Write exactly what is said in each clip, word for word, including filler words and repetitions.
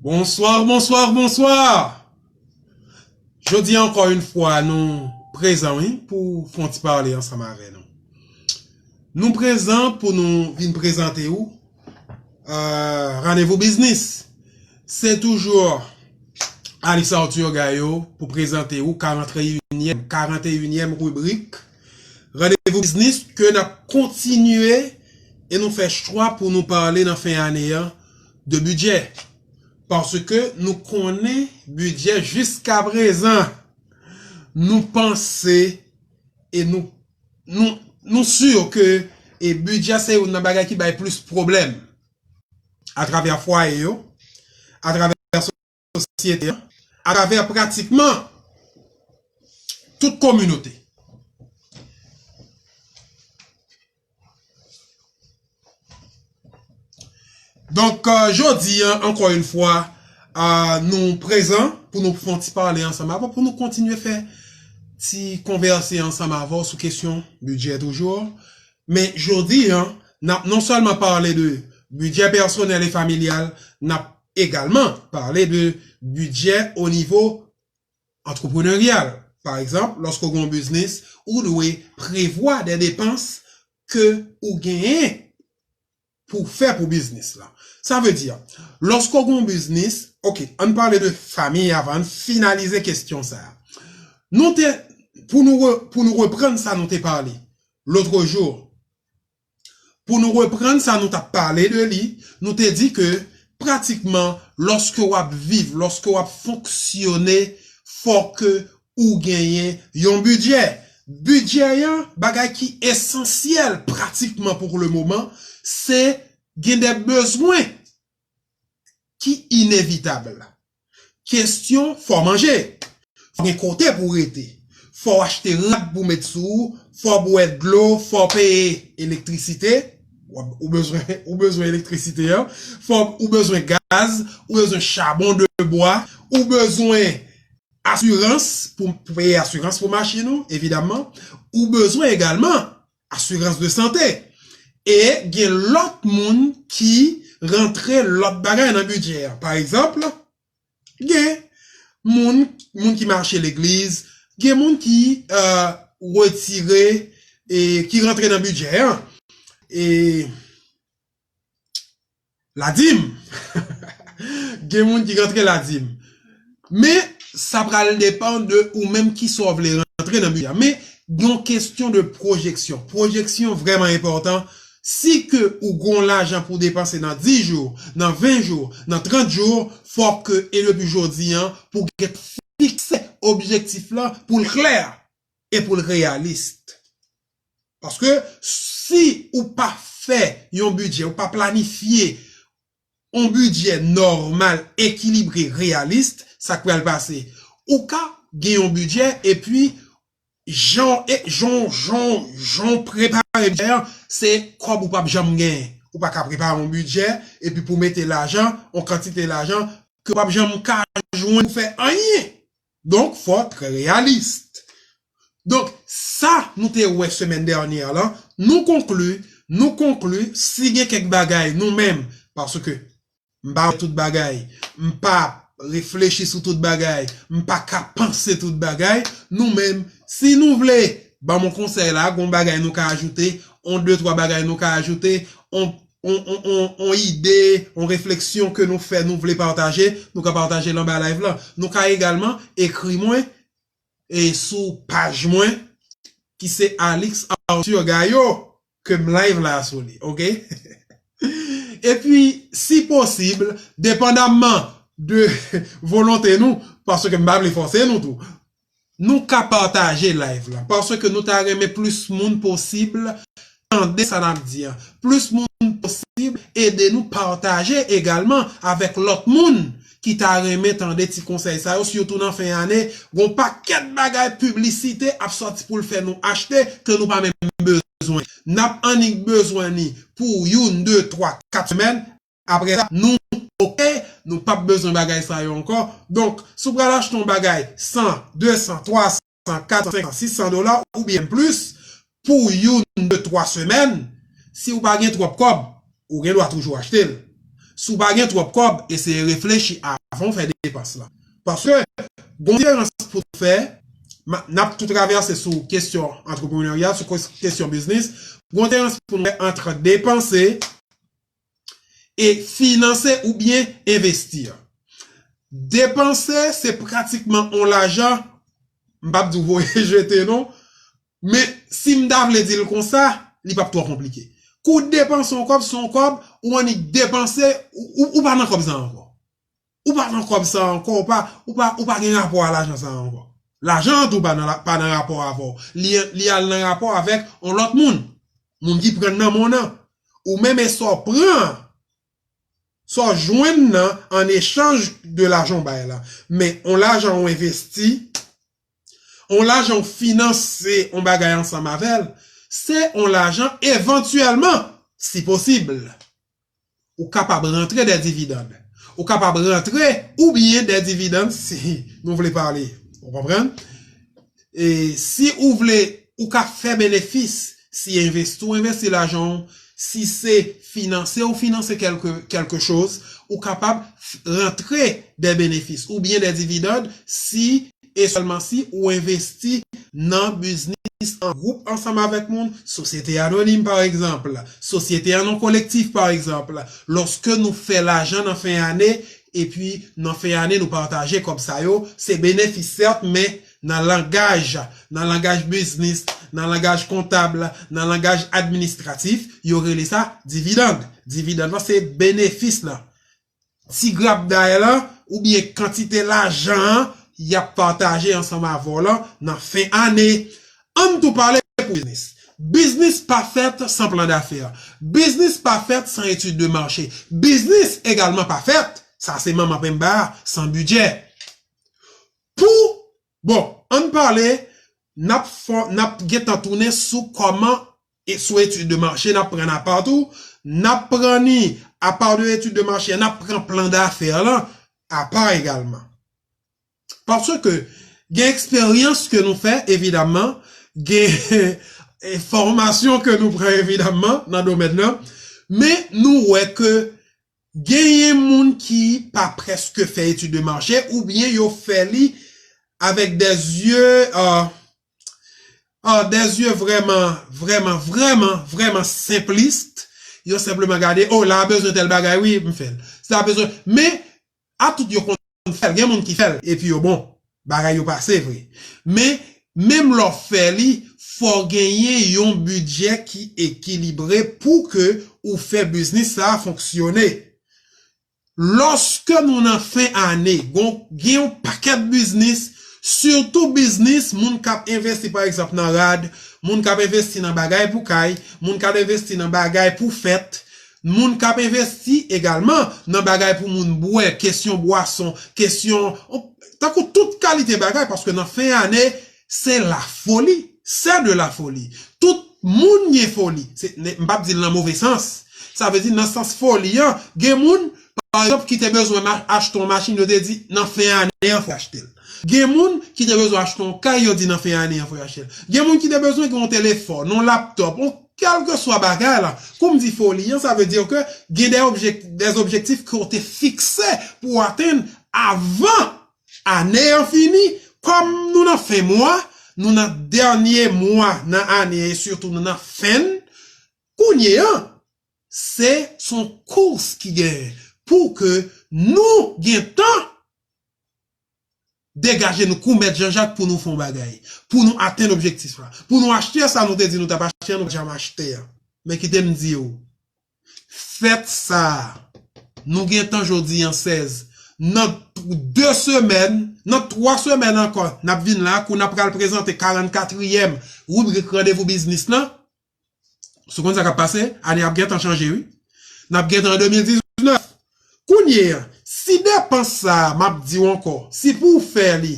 Bonsoir, bonsoir, bonsoir. Jodi a, ankò yon fwa, nou prezan, wi, pou fè yon ti pale ansanm avè nou. Nou prezan pou nou vin prezante ou, euh, Randevou Biznis. Se toujou Alex Arthur Gaillot pou prezante ou karannteyinyèm, karannteyinyèm ribrik Randevou Biznis ke n ap kontinye e nou fè chwa pou nou pale nan fen ane a de bidjè. Paske nou konnen bidjè jiska prezan, nou panse e nou, nou, nou si ke e bidjè se youn nan bagay ki bay plis pwoblèm atravè fwaye yo, atravè sosyete an, atravè pratikman tout kominote. Donk, euh, jodi a, ankò yon fwa, euh, nou prezan pou nou fè yon ti pale ansanm avè w, pou nou kontinye fè ti konvèse ansanm avè w sou kesyon bidjè toujou. Men jodi a, n ap non sèlman pale de bidjè pèsonèl e familyal, n ap egalman pale de bidjè o nivo antrepreneryal. Pa egzanp, lòske w gen yon biznis, ou dwe prevwa de depans ke ou genyen pou fè pou biznis la. Sa vle di, lòske w gen yon biznis, oke, ann pale de famiy avan, ann finalize kesyon sa a. Nou te, pou nou re-, pou nou reprann sa nou te pale lòt jou, pou nou reprann sa nou t ap pale de li, nou te di ke pratikman, lòske w ap viv, lòske w ap fonksyone, fòk ou genyen yon bidjè. Bidjè a, bagay ki esansyèl pratikman pou le moman, se gen de bezwen ki inevitab. Kesyon, fò w manje, fò w gen kote pou w rete, fò w achte rad pou w met sou ou, fò w bwè dlo, fò w peye elektrisite, w ap, ou bezwen, ou bezwen elektrisite an, fò w, ou bezwen gaz, ou bezwen chabon de bwa, ou bezwen asirans pou, pou peye asirans pou machin ou, evidamman, ou bezwen egalman asirans de sante. E gen lòt moun ki rantre lòt bagay nan bidjè a. Pa egzanp, gen moun, moun ki mache legliz, gen moun ki, euh, retire, e ki rantre nan bidjè a. E ladim. Gen moun ki rantre ladim. Men, sa pral depann de ou menm ki sa w vle rantre nan bidjè a. Men, yon kesyon de pwojeksyon. Pwojeksyon vrèman enpòtan. Si ke ou gon lajan pou depanse nan dis jou, nan ven jou, nan trant jou, fòk ke, e depi jodi a, pou w gen fikse objektif la, pou l klè e pou l reyalis. Paske si ou pa fè yon bidjè, ou pa planifye yon bidjè nòmal, ekilibre, reyalis, sa k pral pase? Ou ka gen yon bidjè epi jan, e, jan, jan, jan prepare bidjè a, se kòb ou p ap janm genyen. Ou pa ka prepare yon bidjè epi pou mete lajan, yon kantite lajan ke w p ap janm ka jwenn pou fè anyen. Donk, fò trè reyalis. Donk, sa nou te wè semèn dènyè la, nou konkli, nou konkli, si gen kèk bagay nou menm, paske m pa wè tout bagay, m pa reflechi sou tout bagay, m pa ka panse tout bagay, nou menm, si nou vle, ban m yon konsèy la, gon bagay nou ka ajoute, on de twa bagay nou ka ajoute, on, on, on, on, on ide, on refleksyon ke nou fè, nou vle pataje, nou ka pataje l anba live la. Nou ka egalman ekri mwen, e sou paj mwen, ki se Alex Arthur Gaillot, ke m live la sou li, oke? Epi, si posib, depandamman de volonte nou, paske m pa vle fòse nou tou, nou ka pataje live la, paske nou ta renmen plis moun posib tande sa n ap di a. Plis moun posib ede nou pataje egalman avèk lòt moun ki ta renmen tande ti konsèy sa yo, sitou nan fen ane, gon pakèt bagay piblisite ap sòti pou l fè nou achte ke nou pa menm bezwen. N ap annik bezwen li pou youn, de, twa, kat semèn. Apre sa, nou oke, nou p ap bezwen bagay sa yo ankò. Donk, si w pral achte yon bagay san, de san, twa san, kat san, senk san, sis san dola oubyen plis pou youn, de, twa semèn, si w pa gen twòp kòb, ou gen dwa toujou achte l. Si w pa gen twòp kòb, eseye reflechi avan w fè depans lan. Paske, gon diferans pou nou fè, n ap tou travèse sou kesyon antrepreneurya, sou kesyon biznis, gon diferans pou nou fè ant depanse e finanse oubyen envesti. Depanse, se pratikman yon lajan, m p ap di w voye jete non, men si m ta vle di l konsa, li p ap twò konplike. Kou w depanse yon kòb, se yon kòb, ou annik depanse, ou, ou, ou pa nan kòb sa ankò. Ou pa nan kòb sa ankò, ou pa, ou pa, ou pa gen rapò a lajan sa ankò. Lajan an tou pa nan, pa nan rapò avè w. Li, li al nan rapò avèk yon lòt moun. Moun ki pran nan men w nan. Ou menm e sa w pran an, sa w jwenn nan an echanj de lajan w bay la. Men yon lajan w envesti, yon lajan w finanse yon bagay ansanm avè l, se yon lajan evantyèlman, si posib, ou kapab rantre de dividann. Ou kapab rantre oubyen de dividann si nou vle pale. Ou konprann? E si ou vle, ou ka fè benefis si envesti, ou envesti lajan w, si se finanse, ou finanse kèlke, kèlke choz, ou kapab rantre de benefis oubyen de dividann si e sèlman si ou envesti nan biznis an gwoup ansanm avèk moun, sosyete anonim pa egzanp, sosyete an non kolektif pa egzanp. Lòske nou fè lajan nan fen ane, epi nan fen ane nou pataje kòb sa yo, se benefis sèt, men nan langaj, nan langaj biznis, nan langaj kontab, nan langaj administratif, yo rele sa dividann. Dividann lan se benefis lan. Ti grapday lan, oubyen kantite lajan an y ap pataje ansanm avè w lan nan fen ane. Ann tou pale pou biznis. Biznis pa fèt san plan dafè. Biznis pa fèt san etid de mache. Biznis egalman pa fèt, sa se manman penba a, san bidjè. Pou, bon, ann pale, n ap fò, n ap gentan tounen sou kòman e sou etid de mache, n ap pran apa tou, n ap pran ni apa de etid de mache, n ap pran plan dafè lan apa egalman. Paske gen eksperyans ke nou fè, evidamman, gen fòmasyon ke nou pran, evidamman, nan domèn nan, men nou wè ke genyen moun ki pa prèske fè etid de mache, oubyen yo fè li avèk de zye, euh, euh, de zye vrèman, vrèman, vrèman, vrèman senplis. Yo senpleman gade, oh, la a bezwen tèl bagay, wi, m fè l. Sa a bezwen, men, a tout yo konn fè l, gen moun ki fè l, epi yo bon, bagay yo pase vre. Men, menm lè w fè li, fò w genyen yon bidjè ki ekilibre pou ke ou fè biznis sa a fonksyone. Lòske nou nan fen ane, gon, gen yon pakèt biznis, sitou biznis moun k ap envesti, pa egzanp, nan rad, moun k ap envesti nan bagay pou kay, moun k ap envesti nan bagay pou fèt, moun k ap envesti egalman nan bagay pou moun bwè, kesyon bwason, kesyon, tankou tout kalite bagay, paske nan fen ane, se lafoli, c'est de la folie. Tout moun gen foli. Se, ne, m p ap di l nan move sans. Sa vle di nan sans foli an, gen moun, pa egzanp, ki te bezwen ma-, achte yon machin, yo te di nan fen ane an fò y achte l. Gen moun ki te bezwen achte yon kay, yo di nan fen ane an fò y achte l. Gen moun ki te bezwen gen yon telefòn, yon laptòp, yon kèlkeswa bagay la. Kou m di foli an, sa vle di ke gen de objek-, de objektif ke w te fikse pou w atenn avan ane an fini. Kòm nou nan fen mwa, nou nan dènye mwa nan ane an, e sitou nou nan fen l, kounye an, se, se yon kous ki genyen pou ke nou gen tan degaje nou kou Mèt Janjak pou nou fè yon bagay, pou nou atenn objektif la, pou nou achte sa nou te di nou t ap achte an, nou pa janm achte an. Men kite m di w, fèt sa a, nou gen tan jodi an sèz, nan t-, de semèn, nan twa semèn ankò, n ap vin la, kou n ap pral prezante karannkatriyèm ribrik Randevou Biznis lan. Ou konn sa k ap pase? Ane ap gentan chanje, wi. N ap gentan an de mil diznèf. Kounye a, si depans sa a, m ap di w ankò, si pou w fè li,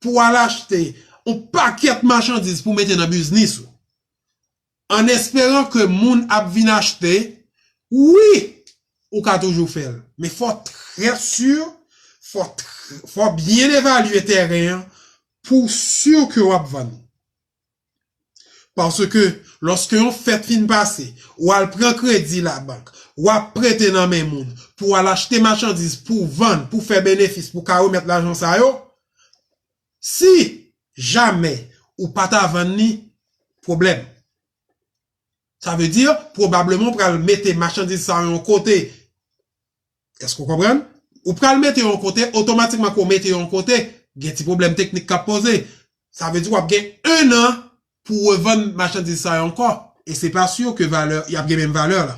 pou w al achte yon pakèt machandiz pou w mete nan biznis ou, an esperan ke moun ap vin achte, wi, ou ka toujou fè l. Men fò w trè si, fò w tr-, fò w byen evalye tèren an pou w si ke w ap vann. Paske, lòske yon fèt fin pase, ou al pran kredi labank, w ap prete nan men moun pou w al achte machandiz, pou w vann, pou w fè benefis, pou w ka remèt lajan sa yo, si jamè ou pa ta vann li, pwoblèm. Sa vle di, pwobableman w pral mete machandiz sa yo yon kote. Èske w konprann? Ou pral mete yo yon kote, otomatikman ke w mete yo yon kote, gen ti pwoblèm teknik k ap poze. Sa vle di w ap gen en an pou w revann machandiz sa yo ankò. E se pa si ke valè, y ap gen menm valè la.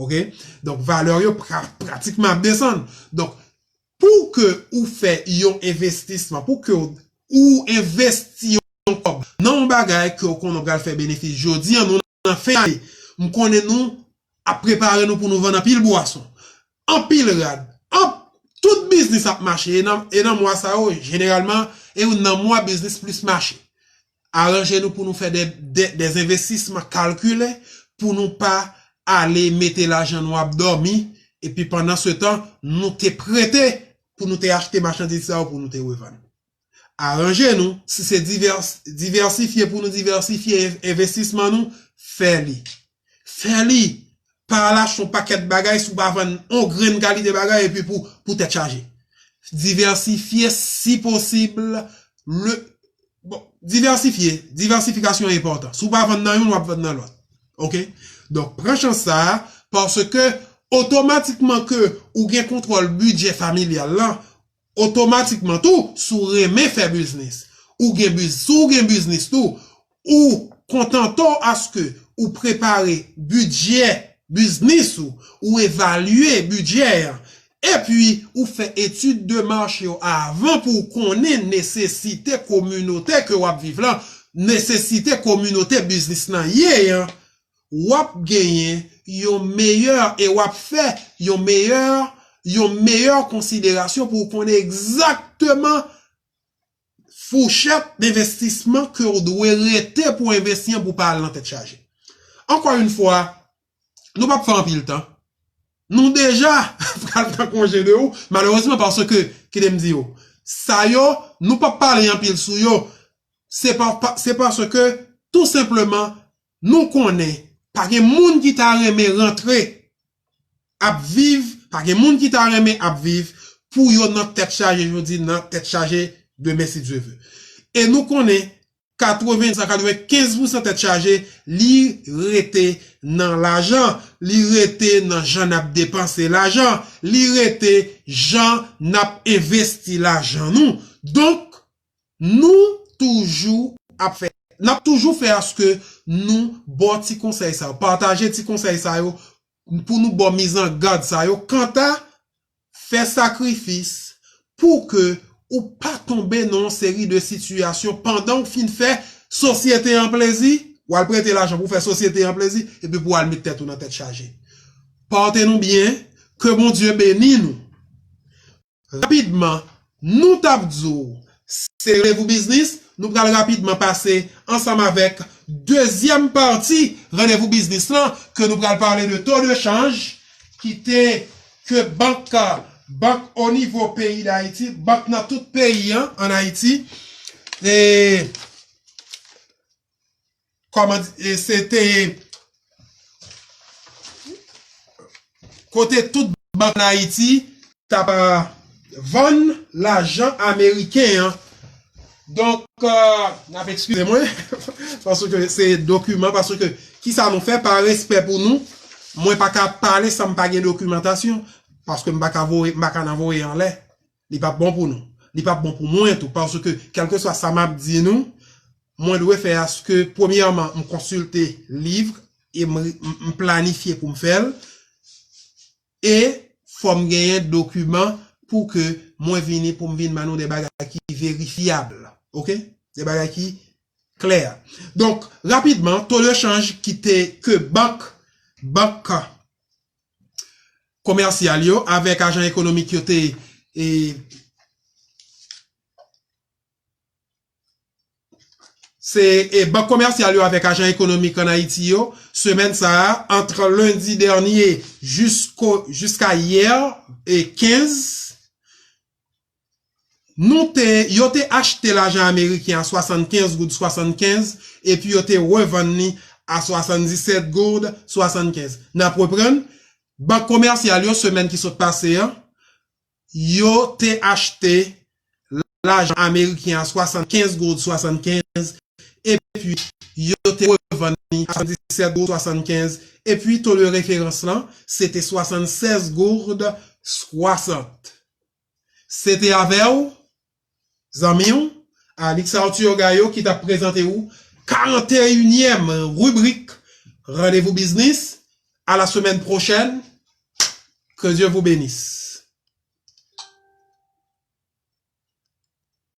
Oke? Donk, valè yo pra, pratikman ap desann. Donk, pou ke ou fè yon envestisman, pou ke ou, ou envesti yon kòb nan yon bagay ke w konnen w pral fè benefis jodi an, nou nan fen ane. M konnen nou ap prepare nou pou nou vann anpil bwason, anpil rad, an, tout biznis ap mache. E nan, e nan mwa sa yo, jeneralman, e nan mwa biznis plis mache. Aranje nou pou nou fè de, de, de envestisman kalkile, pou nou pa ale mete lajan nou ap dòmi, epi pandan se tan, nou te prete pou nou te achte machandiz sa yo pou nou te revann. Aranje nou, si se divès, divèsifye pou nou divèsifye en, envestisman nou, fè li. Fè li. Pa al achte yon pakèt bagay si w pa vann yon grenn kalite bagay epi pou, pou tèt chaje. Divèsifye si posib, le, bon, divèsifye, divèsifikasyon enpòtan. Si w pa vann nan youn, w ap vann nan lòt. Oke? Donk, pran chans sa a, paske otomatikman ke ou gen kontwòl bidjè familyal la, otomatikman tou, si w renmen fè biznis, ou gen biz, si w gen biznis tou, ou kontante w aske ou prepare bidjè biznis ou, ou evalye bidjè an, epi ou fè etid de mache w avan pou w konnen nesesite kominote ke w ap viv lan, nesesite kominote biznis lan ye an, w ap genyen yon meyè, e w ap fè yon meyè, yon meyè konsiderasyon pou w konnen egzakteman fouchèt envestisman ke w dwe rete pou w envesti an pou w pa al nan tèt chaje. Ankò yon fwa, nou p ap fè anpil tan. Nou deja pral pran konje de ou, malerezman, paske, kite m di w, sa yo, nou p ap pale anpil sou yo. Se pa, pa, se paske, tou senpleman, nou konnen, pa gen moun ki ta renmen rantre ap viv, pa gen moun ki ta renmen ap viv pou yo nan tèt chaje jodi, nan tèt chaje demen, si Dye vle. E nou konnen, katreven, katrevenkenz pousan tèt chaje, li rete nan lajan, li rete nan jan n ap depanse lajan, li rete jan n ap envesti lajan nou. Donk, nou toujou ap fè, n ap toujou fè aske nou ba w ti konsèy sa yo, pataje ti konsèy sa yo pou nou ba w mizangad sa yo. Kanta fè sakrifis pou ke ou pa tonbe nan yon seri de sitiyasyon pandan w fin fè sosyete an plezi, w al prete lajan pou fè sosyete an plezi, epi pou w al met tèt ou nan tèt chaje. Pòte nou byen, ke Bondye beni nou. Rapidman, nou t ap di w, se Randevou Biznis, nou pral rapidman pase ansanm avèk dezyèm pati Randevou Biznis lan, ke nou pral pale de to de chanj ki te, ke bank, bank o nivo peyi Dayiti, bank nan tout peyi an, ann Ayiti, e, kòman di, e, se te kote tout bank ann Ayiti t ap vann lajan ameriken an. Donk, euh, n ap ekskize mwen, paske se dokiman, paske kisa nou fè pa respè pou nou, mwen pa ka pale san m pa gen dokimantasyon, paske m pa ka voye, m pa ka nan voye anlè. Li p ap bon pou nou. Li p ap bon pou mwen tou, paske kèlkeswa sa m ap di nou, mwen dwe fè aske, premyèman, m konsilte liv e m, m, m planifye pou m fè l, e fò m genyen dokiman pou ke mwen vini, pou m vin ban nou de bagay ki verifyab. Oke? De bagay ki klè. Donk, rapidman, to de chanj ki te, ke bank, bank komèsyal yo avèk ajan ekonomik yo te, e, se, e, bank komèsyal yo avèk ajan ekonomik ann Ayiti yo, semèn sa a, ant lendi dènye jisko, jiska yè, e, kenz, nou te, yo te achte lajan ameriken a swasannkenz goud swasannkenz, epi yo te revann li a swasanndisèt goud swasannkenz. N ap reprann, Bank komèsyal yo, semèn ki sot pase an, yo te achte lajan ameriken a swasannkenz goud swasannkenz, epi yo te revann li a swasanndisèt goud swasannkenz, epi to de referans lan, se te swasannsèz goud swasant. Se te avè w, zanmi w, Alix Arthur Gaillot ki t ap prezante w karanneyinnyèm ribrik Randevou Biznis. À la semaine prochaine. Que Dieu vous bénisse.